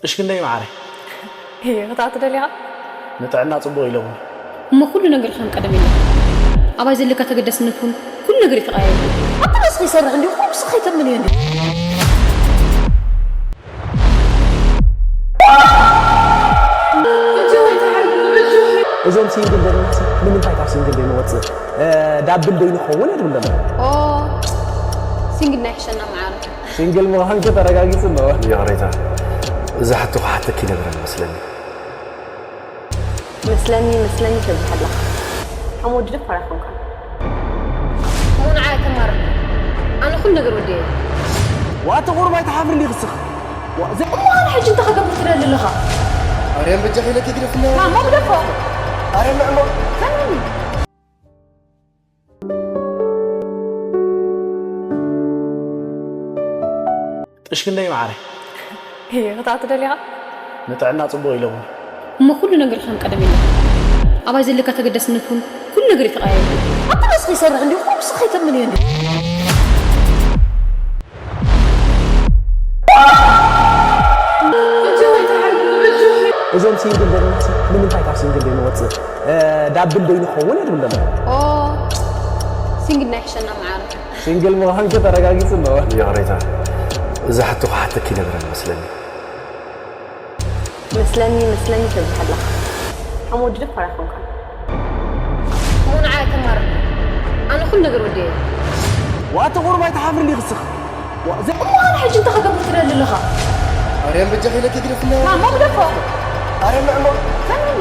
እሽ ክንደይ መዓረይ? እየ ክትኣቱ ደሊኻ? ንጥዕና ጽቡቕ ኢሎምኒ። እሞ ኩሉ ነገር ከም ቀደም የለን። ኣባይ ዘለካ ተገዳስነት እውን ኩሉ ነገር እዩ ተቐያይሩ። ኣብቲ ነስኺ ይሰርሕ እንዲሁ ኩሉ ንስኺ ከይተምንዮ እንዲ እዞም ሲንግል ዘለና ሲ ንምንታይ ካብ ሲንግል ዘይንወፅእ? ዳብል ዶ ይንኸውን እየ ዝብል ዘሎ። ሲንግል ናይ ሕሸና መዓረ። ሲንግል ምዃንኪ ተረጋጊፁ ኣሎ። ይቕሬታ፣ እዚ ሕቶ ክሓተኪ ይነብረን መስለኒ። መስለኒ መስለኒ ትብል ኣለኻ። ከም ወዲ ደፋር ኣይኮንካን። እሞ ንዓይ ኣይተማርር። ኣነ ኩሉ ነገር ወዲየ እየ። ዋተ ቁሩብ ኣይትሓፍርን ዲኺ እስኺ? ዋ፣ ዘ- እሞ ኣነ ሕጂ እንታይ ክገብር ትደሊ ኣለኻ? ኣርያም በጃ ኺለኪ ግደፍና። ማሞ ግደፎ። ኣርያም ንዕሞ። ጥሽ ክንደይ መዓረይ? እየ ክትኣቱ ደሊኻ? ንጥዕና ጽቡቕ ኢሎምኒ። እሞ ኩሉ ነገር ከም ቀደም የለን። ኣባይ ዘለካ ተገዳስነት እውን ኩሉ ነገር እዩ ተቐያይሩ። ኣብቲ ነስኺ ይሰርሕ እንዲሁ ኩሉ ንስኺ ከይተምንዮ እንዲ እዞም ሲንግል ዘለና ሲ ንምንታይ ካብ ሲንግል ዘይንወፅእ? ዳብል ዶ ይንኸውን እየ ዝብል ዘሎ። ሲንግል ናይ ሕሸና መዓረ። ሲንግል ምዃንኪ ተረጋጊፁ ኣሎ። ይቕሬታ፣ እዚ ሕቶ ክሓተኪ ይነብረን መስለኒ። መስለኒ መስለኒ ትብል ኣለኻ። ከም ወዲ ደፋር ኣይኮንካን። እሞ ንዓይ ኣይተማርር። ኣነ ኩሉ ነገር ወዲየ እየ። ዋተ ቁሩብ ኣይትሓፍርን ዲኺ እስኺ? ዋ፣ ዘ- እሞ ኣነ ሕጂ እንታይ ክገብር ትደሊ ኣለኻ? ኣርያም በጃ ኺለኪ ግደፍና። ማሞ ግደፎ። ኣርያም ንዕሞ። ከመይ?